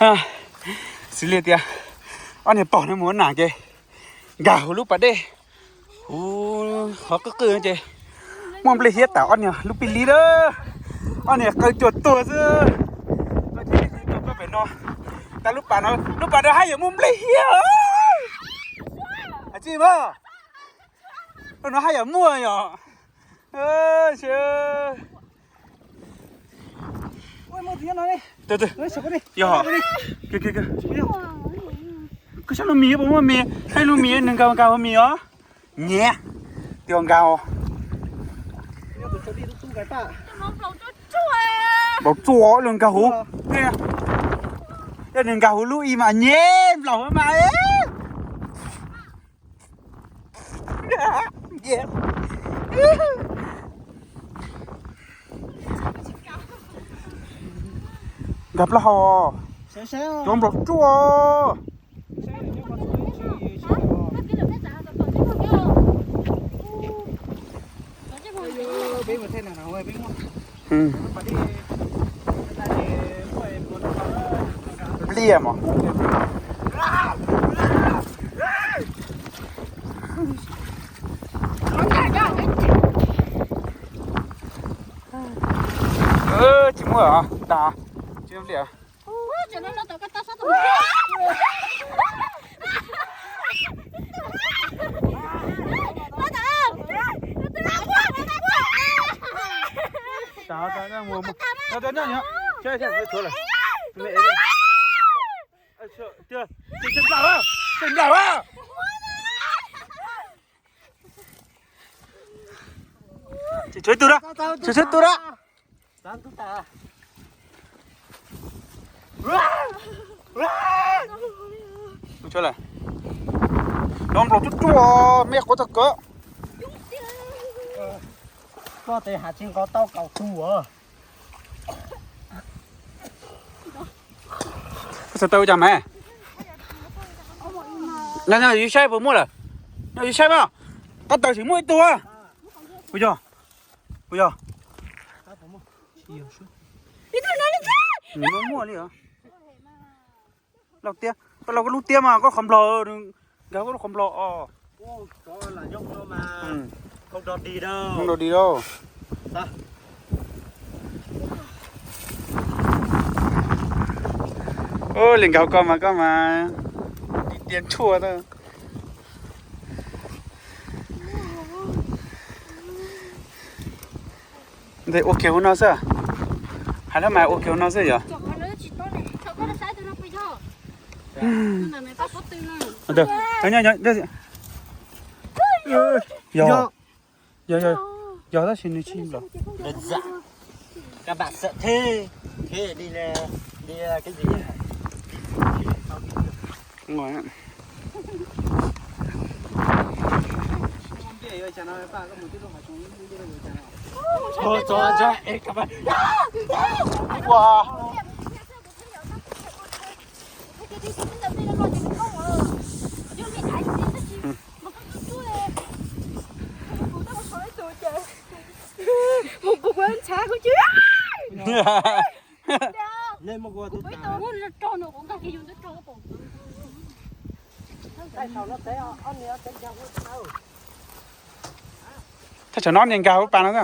Xws li tias ob niag pog no mus ua nam ces nkag huv lub pas dej, huv qhov qwj qwj ces muaj nplej hiab tawm ob niag lub pij lib lawm. Ob niag qw cuag tuag xwb. Pem no, tas lub pas no, lub pas no haj yam muaj nplej hiab. Tsis mas, lub no haj yam muaj yom. Yog, koj saib lub mis puas muaj mis, saib lub mis nws nkag nkag ua mis os. Nyiam, tias nkag os. Nplaum tsuaj los nkag huv. Yog nws nkag huv lub ib mas nyiam nplaum mas. Nkag plaub hau, cov nplaum tsuaj. Npliaj mas. Tsis muaj tas, tsis npliaj. Tshuav ib tug na, tshuav ib tug na. Cov nplaum tsuaj tsuaj, mej quav tag kawg. Koj tes has tsis nqos tau kaum tug as. Koj xav tau ua cas mas? No yus saib puas muaj lawm. No yus saib mas, qab taws tseem muaj ib tug. Puas yog? Puas yog? Muaj muaj li os. Lauj tiab, koj lauj koj lub tiab mas koj qhov nplog, nkag koj lub qhov nplog os. Li nkag koj mas koj mas tiv tiab tshuaj. Ua kiag hauv no xwb. Hais lawm mas ua kiag hauv no xwb yog. Yog, yog, yog tab sis nws tsis nplaum. Thaj tsam no niag nkag hauv pas no xwb.